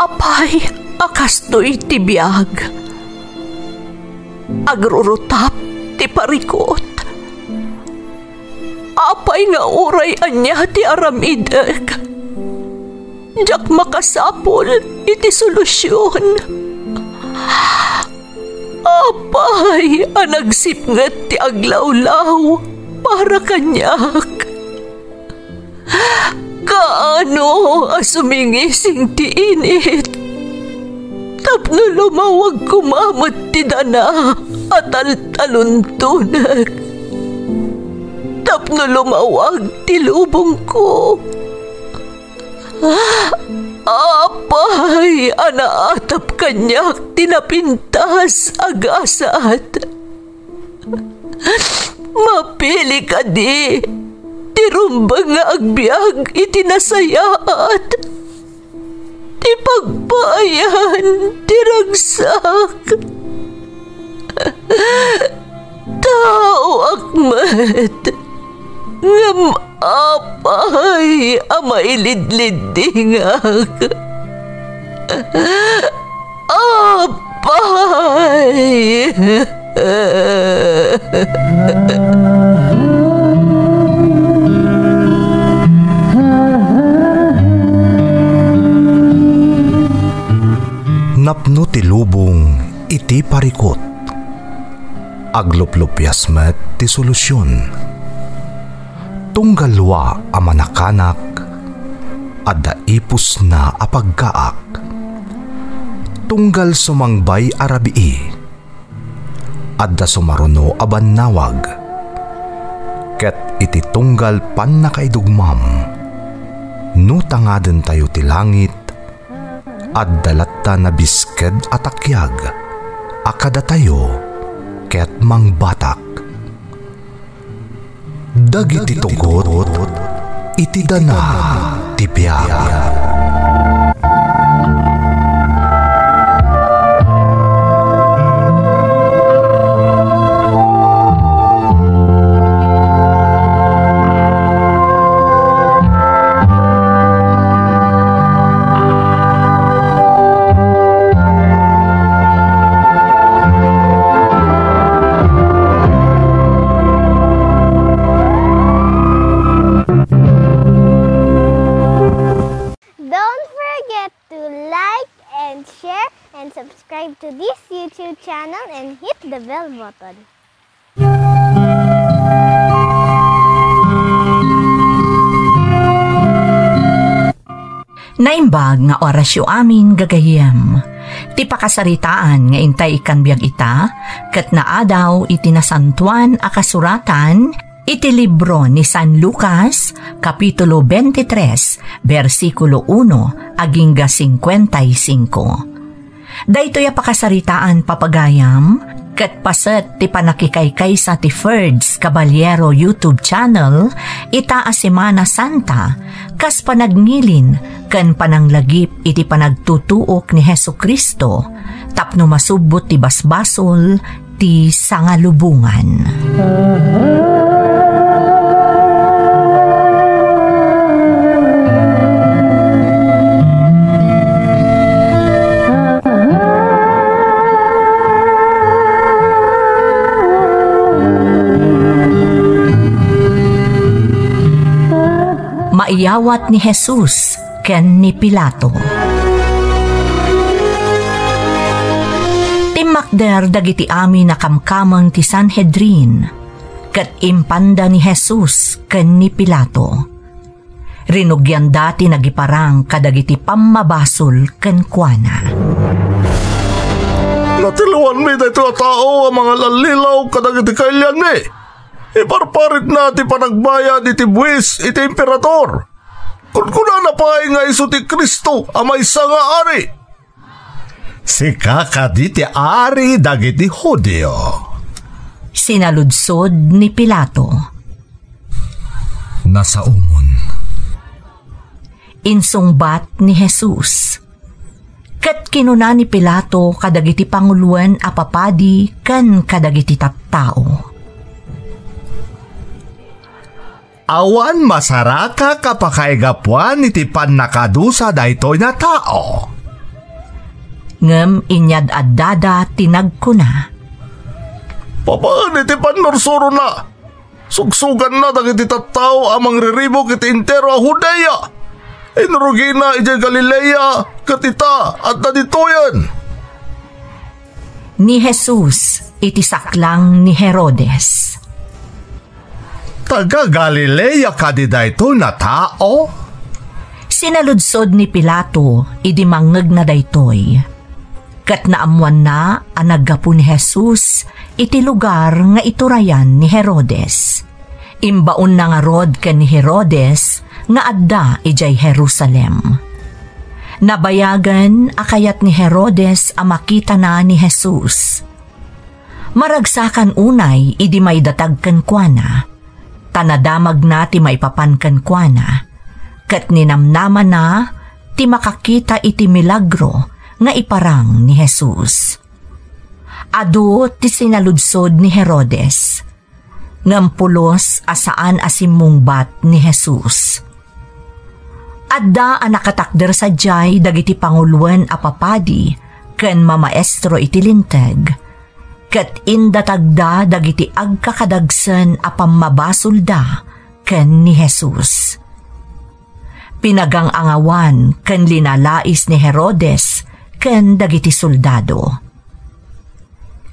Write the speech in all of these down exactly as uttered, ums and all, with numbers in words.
Apay a kastoy ti biag? Agrurutap ti parikut. Apay nga uray ania ti aramidek, diak makasapul iti solusion. Apay a nagsipnget ti aglawlaw para kaniak? Kaano a sumingising ti init tapno lumawag koma met ti dana a taltaluntonek, tapno lumawag ti lubongko? Apay a naatap kaniak ti napintas a gasat? Mapili kadi ti rumbeng nga agbiag iti nasayaat, ti pagpaayan ti ragsak? Taoak met, ngem apay a mailidliddingak? Apay! Napno ti lubong iti parikut. Agluplupias met ti solusion. Tunggal lua a manakanak, adda ipusna a paggaak. Tunggal sumangbay a rabii, adda sumaruno a bannawag. Ket iti tunggal pannakaidugmam, no tangadentayo ti langit, adda latta nabisked a takiag a kadatayo ket mangbatak. Dagiti tugot iti dana ti biag. Don't forget to like and share and subscribe to this YouTube channel and hit the bell button. Naimbag nga orasyo amin, gagayyem. Ti pakasaritaan nga intay ikkan biag ita, ket naadaw iti Nasantoan a Kasuratan, iti libro ni San Lucas, kapitulo twenty-three, bersikulo uno agingga cincuenta y cinco. Daytoy a pakasaritaan, papagayam, ket paset ti pannakikaykaysa ti Ferds Caballero YouTube channel ita a Semana Santa, kas panagngilin ken pananglagip iti panagtutuok ni Jesu-Cristo tapno masubbot ti basbasol ti sangalubongan. Maiyawat ni Jesus ken ni Pilato. Timmakder dagiti amin a kamkameng ti Sanhedrin, ket impanda ni Jesus ken ni Pilato. Rinugianda ti nagiparang kadagiti pammabasol kenkuana. Natiliwanmi daytoy a tao a mangalallilaw kadagiti kailianmi. Iparparitna ti panagbayad iti buis iti Emperador. Kunkunana pay nga isu ti Cristo a maysa nga ari. "Sika kadi ti ari dagiti Judio?" sinaludsod ni Pilato. "Nasaomon," insungbat ni Jesus. Ket kinuna ni Pilato kadagiti panguloen a papadi ken kadagiti tattao, "Awan masarakak a pakaigapuan iti pannakadusa daytoy a tao. Ngem inyad-addada ti nagkuna, "Babaen iti pannursurona, sugsuganna dagiti tattao a mangriribuk iti entero a Judea. Inrugina idiay Galilea, ket ita, adda ditoyen." Ni Jesus iti saklang ni Herodes. "Taga-Galilea kadi daytoy a tao?" Sinaludsod ni Pilato idi mangngegna daytoy. Ket naammoanna a naggapu ni Jesus iti lugar nga iturayan ni Herodes. Imbaonna ngarud ken ni Herodes nga adda idiay Jerusalem. Nabayagen a kayat ni Herodes a makitana ni Jesus. Maragsakan unay idi maidatag kenkuana, ta nadamagna ti maipapan kenkuana, ket ninamnamana ti makakita iti milagro nga iparang ni Jesus. Adu ti sinaludsod ni Herodes, ngem pulos a saan a simmungbat ni Jesus. Adda a nakatakder sadiay dagiti panguloen a papadi ken mamaestro iti Linteg, ket indatagda dagiti agkakadagsen a pammabasolda ken ni Jesus. Pinagang-angawan ken linalais ni Herodes ken dagiti soldado.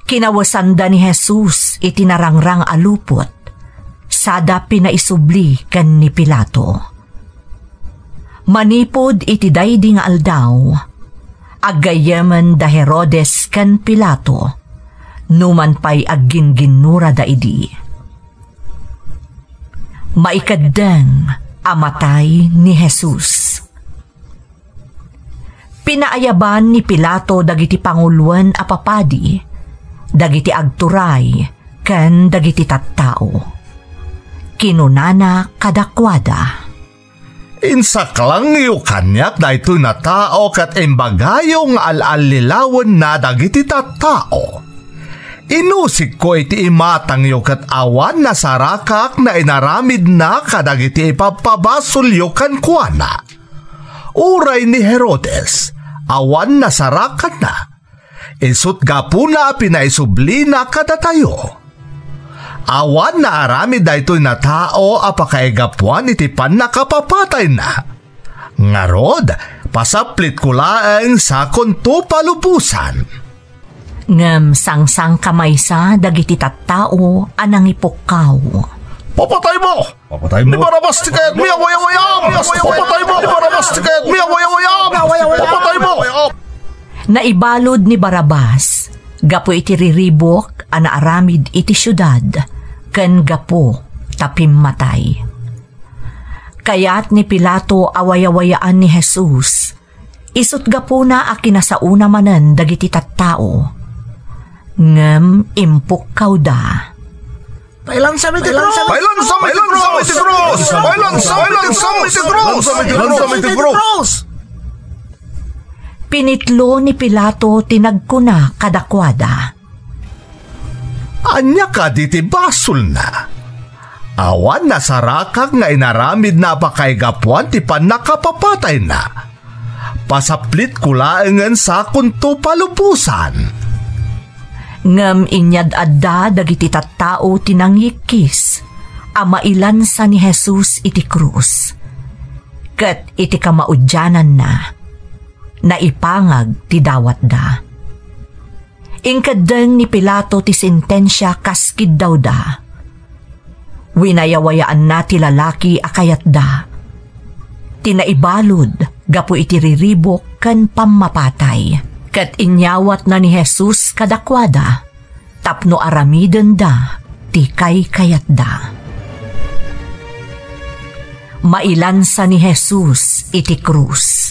Kinawesanda ni Jesus iti narangrang a lupot, sada pinaisubli ken ni Pilato. Manipud iti daydi nga aldaw, aggayyemen da Herodes ken Pilato, numan pay aggingginnurada idi. Maikeddeng a matay ni Jesus. Pinaayaban ni Pilato dagiti panguloen a papadi, dagiti agturay, ken dagiti tattao. Kinunana kadakuada, "Insaklangyo kaniak daytoy a tao ket imbagayo nga al-allilawenna dagiti tattao. Inusikko iti imatangyo ket awan nasarakak nga inaramidna kadagiti ipabpabasolyo kenkuana. Uray ni Herodes, awan nasarakanna. Isut' gapuna a pinaisublina kadatayo. Awan naaramid daytoy a tao a pakaigapuan iti pannakapapatayna. Ngarud, pasaplitko laeng sakonto palubosan." Ngem sangsangkamaysa dagiti tattao a nangipukkaw, "Papataymo! Papataymo! Ni Barabas ti kayatmi a wayawayam! Papataymo! Ni Barabas ti kayatmi a wayawayam! Papataymo!" Naibalud ni Barabas gapu iti riribuk a naaramid iti siudad ken gapu ta pimmatay. Kayat ni Pilato a wayawayaan ni Jesus, isut' gapuna a kinasaona manen dagiti tattao. Ngem impukkawda, "Pailansam iti krus! Pailansam iti krus! Pailansam iti krus! Pailansam iti krus!" Pinitlo ni Pilato ti nagkuna kadakuada, "Ania kadi ti basolna? Awan nasarakak nga inaramidna a pakaigapuan ti pannakapapatayna. Pasaplitko laengen sakonto palubosan." Ngem inyad-adda dagiti tattao ti nangikkis a mailansa ni Jesus iti krus. Ket iti kamaudiananna, naipangag ti dawatda. Inkeddeng ni Pilato ti sentensia kas kiddawda. Winayawayaanna ti lalaki a kayatda. Ti naibalud gapu iti riribuk ken pammapatay. Ket inyawatna ni Jesus kadakuada tapno aramidenda ti kaykayatda. Mailansa ni Jesus iti krus.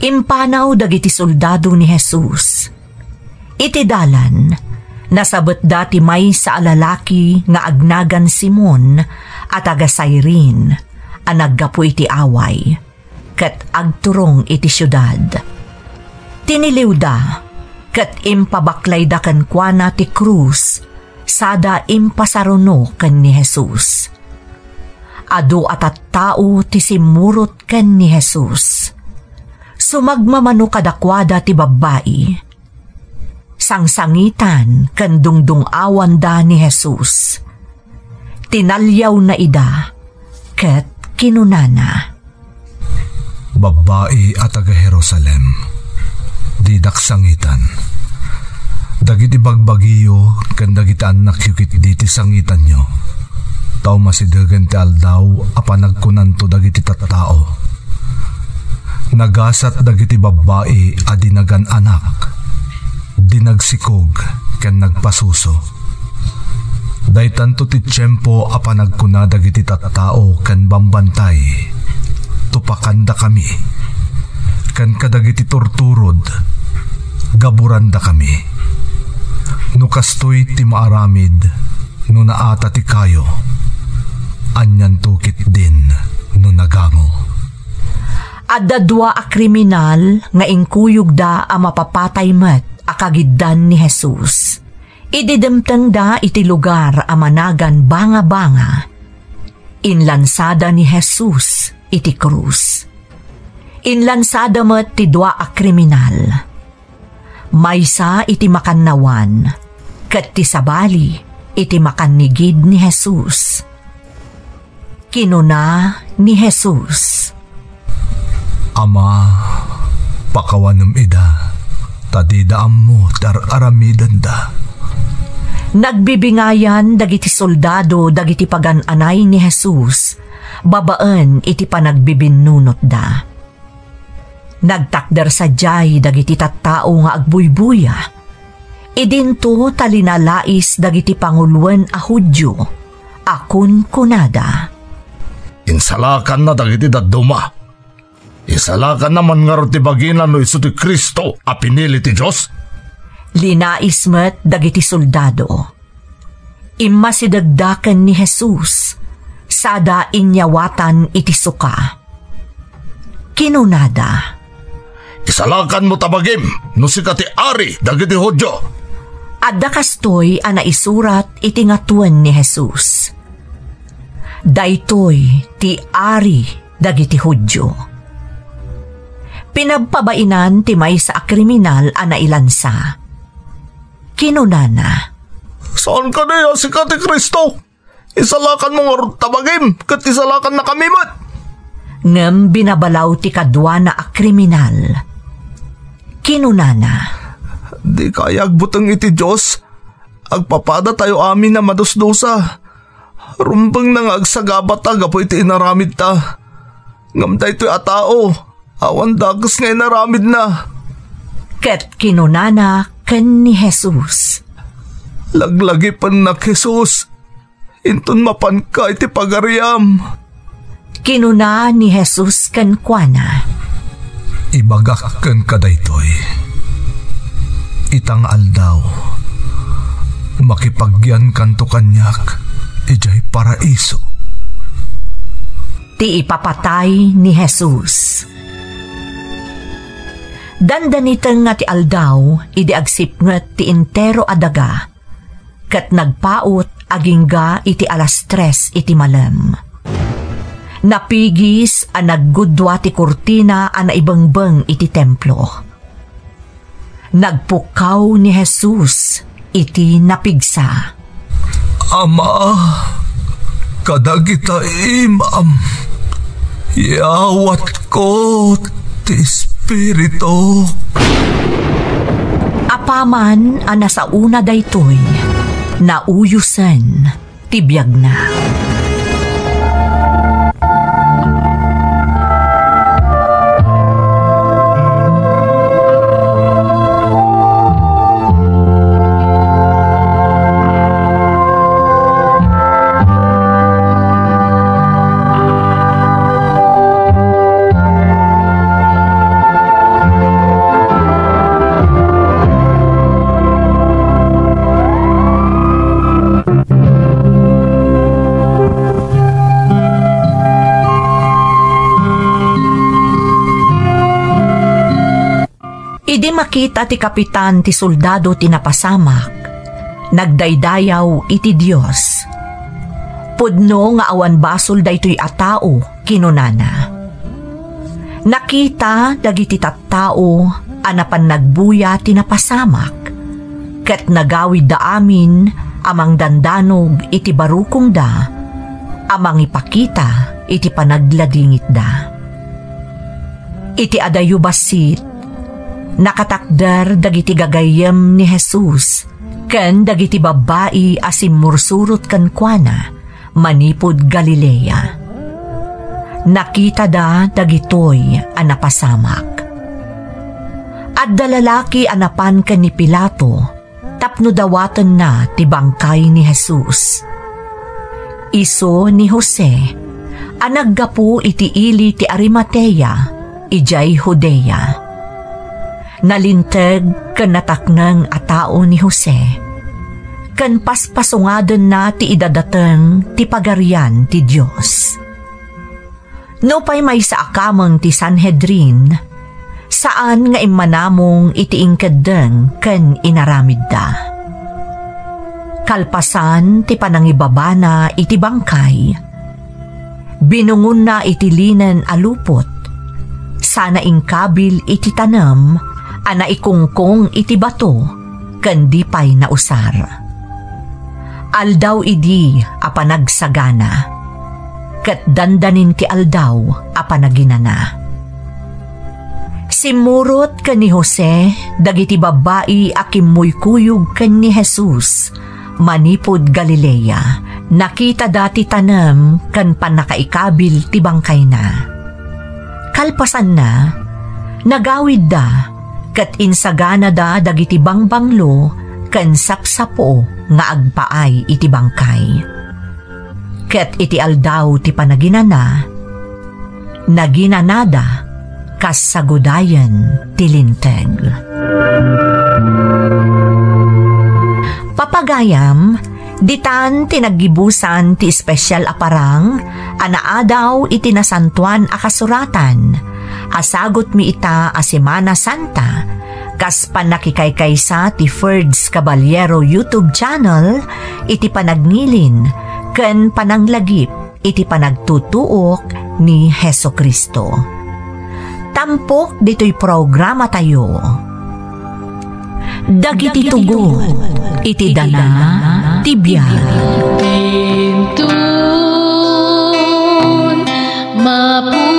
Impanaw dagiti soldado ni Jesus. Iti dalan, nasabetda ti maysa a lalaki nga agnagan Simon a taga-Cyrene a naggapu iti away, ket agturong iti siudad. Tiniliwda, ket impabaklayda kenkuana ti krus, sada impasaruno ken ni Jesus. Adu a tattao ti simmurot ken ni Jesus. Sumagmamano kadakuada ti babbai. Sangsangitan ken dungdung-awanda ni Jesus. Tinaliawna ida ket kinunana, "Babbai a taga-Jerusalem, didak sangitan. Dagiti bagbagiyo ken dagiti annakyo ketdi ti sangitanyo, ta umasidegen ti aldaw a panagkunanto dagiti tattao, 'Nagasat dagiti babbai a di nagan-anak, di nagsikog ken nagpasuso.' Daytanto ti tiempo a panagkuna dagiti tattao ken bambantay, 'Tupakandakami,' ken kadagiti turturod, 'Gaburandakami.' No kastoy ti maaramid, no naata ti kayo, anianto ketdin no nagango." Adda dua a kriminal nga inkuyogda a mapapatay met a kagiddan ni Jesus. Idi dimtengda iti lugar a managan Banga-banga, inlansada ni Jesus iti krus. Inlansada met ti dua a kriminal. Maysa iti makannawan, ket ti sabali iti makannigid ni Jesus. Kinuna ni Jesus, "Ama, pakawanem ida, ta dida ammo ti ar-aramidenda." Nagbibingayan dagiti soldado dagiti pagan-anay ni Jesus babaen iti panagbibinnunotda. Nagtakder sadiay dagiti tattao nga agbuybuya. Idinto ta linalais dagiti panguloen a Judio a kunkunada, "Insalakanna dagiti dadduma. Isalakanna man ngarud ti bagina no isu ti Cristo a pinili ti Dios." Linais met dagiti soldado. Immasidegda ken ni Jesus, sada inyawatan iti suka. Kinunada, "Isalakanmo ta bagim no sika ti ari dagiti Judio." Adda kastoy a naisurat iti ngatuen ni Jesus, "Daytoy ti ari dagiti Judio." Pinagpabainan ti maysa a kriminal a nailansa. Kinunana, "Saan kadi a sika ti Cristo? Isalakanmo ngarud ta bagim, ket isalakannakami met." Ngem binabalaw ti kaduana a kriminal. Kinunana, "Dika aya agbuteng iti Dios. Agpapadatayo amin a madusdusa. Rumbengna nga agsagabata gapu iti inaramidta. Ngem daytoy a tao, awan dakes nga inaramidna." Ket kinunana ken ni Jesus, "Laglagipennak, Jesus, inton mapanka iti pagariam." Kinuna ni Jesus kenkuana, "Ibagak kenka daytoy: ita nga aldaw, makipagyankanto kaniak idiay Paraiso." Ti ipapatay ni Jesus. Dandaniteng nga ti aldaw idi agsipnget ti entero a daga, ket nagpaut agingga iti alas tres iti malem. Napigis a naggudua ti kurtina a naibengbeng iti templo. Nagpukkaw ni Jesus iti napigsa. "Ama, kadagita imam, iyawatko ti espirituk." Apaman a nasaona daytoy, nauyosen ti biagna. Idi makita ti kapitan ti soldado ti napasamak, nagdaydayaw iti Dios. "Pudno nga awan basol daytoy a tao," kinunana. Nakita dagiti tattao a napan nagbuya ti napasamak, ket nagawidda amin a mangdandanog iti barukongda a mangipakita iti panagladingitda. Iti adayo bassit, nakatakder dagiti gagayyem ni Jesus ken dagiti babbai a simmursurot kenkuana manipud Galilea. Nakitada dagitoy a napasamak. Adda lalaki a napan ken ni Pilato tapno dawatenna ti bangkay ni Jesus. Isu ni Jose a naggapu iti ili ti Arimatea, idiay Judea. Nalinteg ken natakneng a tao ni Jose, ken paspasungadenna ti idadateng ti Pagarian ti Dios. Nupay maysa a kameng ti Sanhedrin, saan nga immanamong iti inkeddeng ken inaramidda. Kalpasan ti panangibabana iti bangkay, binungonna iti linen a lupot, sana inkabil iti tanem a naikungkong iti bato ken di pay nausar. Aldaw idi a panagsagana, ket dandanin ti aldaw a panaginana. Simmurot ken ni Jose dagiti babbai a kimmuykuyog ken ni Jesus manipud Galilea. Nakitada ti tanem ken pannakaikabil ti bangkayna. Kalpasanna, nagawidda ket insaganada dagiti bangbanglo ken sapsapo nga agpaay iti bangkay. Ket iti aldaw ti panaginana, naginanada kas sagudayen ti linteg. Papagayam, ditan ti naggibusan ti espesyal a parang a naadaw iti Nasantoan a Kasuratan a sagutmi ita a Semana Santa, kas pannakikaykaysa ti Ferds Caballero YouTube channel iti panagngilin ken pananglagip iti panagtutuok ni Jesu-Cristo. Tampok ditoy programatayo, Dagiti Tugot iti Dana ti Biag. Inton mapu-